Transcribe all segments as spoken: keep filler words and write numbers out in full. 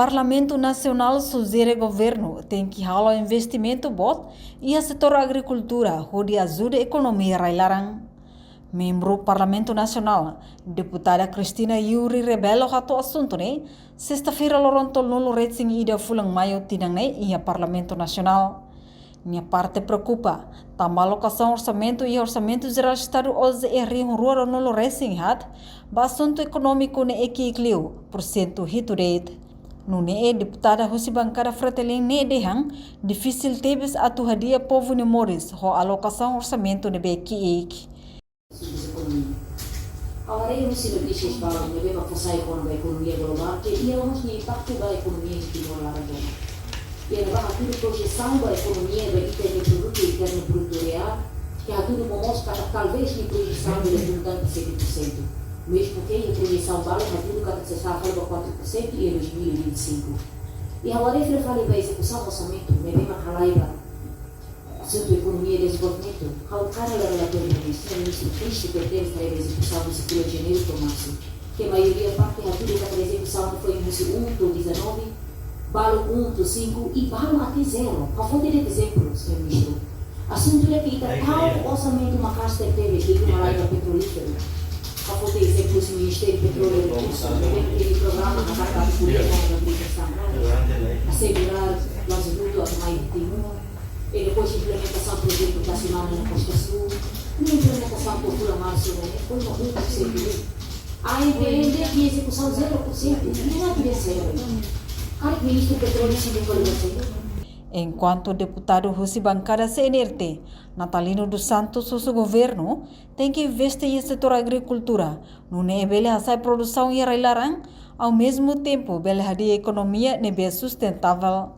Parlamentu Nasionál sujere governu tenke halo investimentu boot iha setór agrikultura hodi ajuda ekonomia rai-laran. Membru Parlamentu Nasionál, Deputada Cristina Yuri Rebelo hato'o asuntu ne'e, sesta-feira loron tolunulu resin ida fulan Maiu tinan ne'e iha Parlamentu Nasionál. Nia parte preokupa, tanba alokasaun orsamentu iha Orsamentu Jerál Estadu O J E rihun rua ruanulu resin haat, ba asuntu ekonómiku ne'e ki'ik liu, pursentu hitu de'it. Nune'e deputada husi bankada Fretilin ne'e dehan, difisil tebes atu hadi'a povu nia moris ho alokasaun orsamentu ne'ebé ki'ik. Ha'u haree husi notísias balun ne'ebé mak fó sai kona-ba ekonomia globál, ke iha mós nia impaktu ba ekonomia iha Timor laran tomak. Iha ne'ebá hatudu projesaun ba ekonomia ba ita-nia produtu internu brutu reál, ke hatudu momoos katak talvés nia projesaun bele tun tan ba sete pursentu. Mezmu ke iha projesaun balun hatudu katak sei sa'e fali ba kuatru pursentu iha dois mil e vinte e cinco. I ha'u haree fila fali ba ezekusaun orsamentu ne'ebé mak halai ba asuntu ekonomia i dezenvolvimentu, ha'u hakarak lee relatóriu ba Ministru, Ministru triste tebes haree ba ezekusaun husi fulan Janeiru to'o Marsu. Ke maioria parte hatudu katak ezekusaun foin husi um to'o dezanove, balun um to'o cinco i balun até zero. Ha'u foti de'it ezemplu, señór Ministru. Asuntu ida ke ita tau orsamentu maka'as tebetebes, ke ita halai ba petrolíferu. Ha'u foti ezemplu husi Ministériu Petróleu i Rekursu, ne'ebé iha programa hakarak atu ko'alia kona-ba estaduál, asegura gazodutu atu mai Timor. I depois implementasaun projetu Tasimana na Costa Sul, nia implementasaun to'o fulan Marsu ne'e, foin um pursentu. A N P N D nia ezekusaun zero pursentu, nia la tivese zero. Karik Ministru Petróleu sei buka lugar sendiri. Enkuantu deputadu husi bankada C N R T, Natalino dos Santos husu governu, tenke investe iha setór agrikultura, nune'e bele hasa'e produsaun iha rai-laran, ao mesmo tempo bele hadi'a ekonomia ne'ebé sustentável.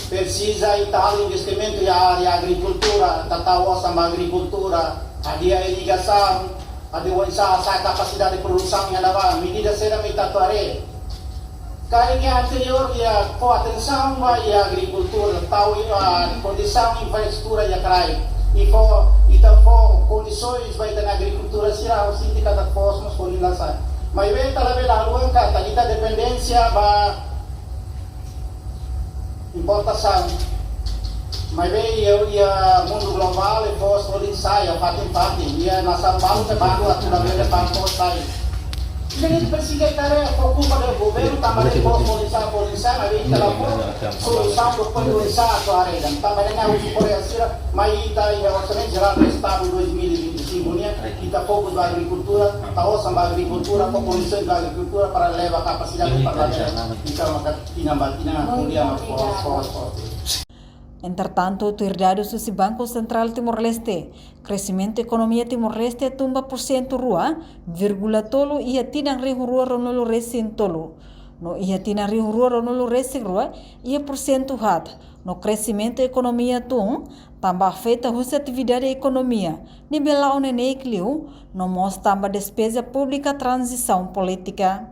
Presiza ita halo investimentu iha área agrikultura, ita tau osan ba agrikultura, hadi'a irrigasaun, hadi'a oinsá hasa'e kapasidade produsaun iha ne'ebá, medida saida mak ita atu haree. Karik iha anteriór iha fó atensaun ba iha agrikultura, tau iha kondisaun infraestrutura iha kraik. I fó, ita fó kondisoens ba ita-nia agrikultór sira, ha'u sente katak fó mós folin la sai. Maibé ita labele haluha katak ita dependénsia ba importasaun. Maibé iha, iha mundu globál, fó folin sai iha fatin-fatin. Iha nasaun balu ke balu atu labele fó sai. Ita presiza ita haree, preokupa de'it governu, tanba de'it fó folin sai, folin sai, maibé ita la fó solusaun ba povu oinsá atu haree. Tanba de'it ha'u husu kolega sira, mai ita iha Orsamentu Jerál do Estadu dois mil e vinte e cinco nian, ita fokus ba agrikultura, tau osan ba agrikultura, fó kondisoens ba agrikultura para eleva kapasidade para ita maka tinan ba tinan, kemudian fó, fó, fó. Entretantu, tuir dadus husi Banku Sentrál Timor-Leste, kresimentu ekonomia Timor-Leste tun ba pursentu rua vírgula tolu iha tinan rihun rua ruanulu resin tolu. No iha tinan rihun rua ruanulu resin rua, iha pursentu haat. No kresimentu ekonomia tun, tanba afeta husi atividade ekonomia ne'ebé la'o neineik liu, no mós tanba despeza públika tranzisaun polítika.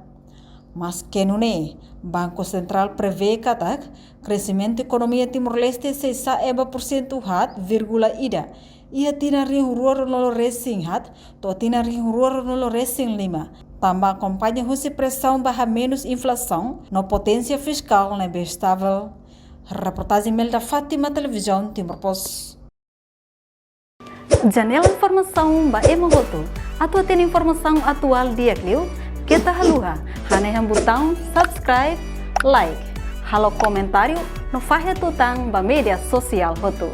Maske nune'e, Banku Sentrál prevee katak, kresimentu ekonomia Timor-Leste sei sa'e ba pursentu haat vírgula ida, iha tinan rihun rua ruanulu resin haat, to'o tinan rihun rua ruanulu resin lima. Tanba akompaña husi presaun ba hamenus inflasaun, no poténsia fiskál ne'ebé estável. Reportajen Melda Fátima, Televizaun Timor Post. Janela informasaun ba ema hotu. Atu hatene informasaun atuál di'ak liu, keta haluha hanehan butaun subscribe, like, halo komentáriu, no fahe tutan ba média sosiál hotu.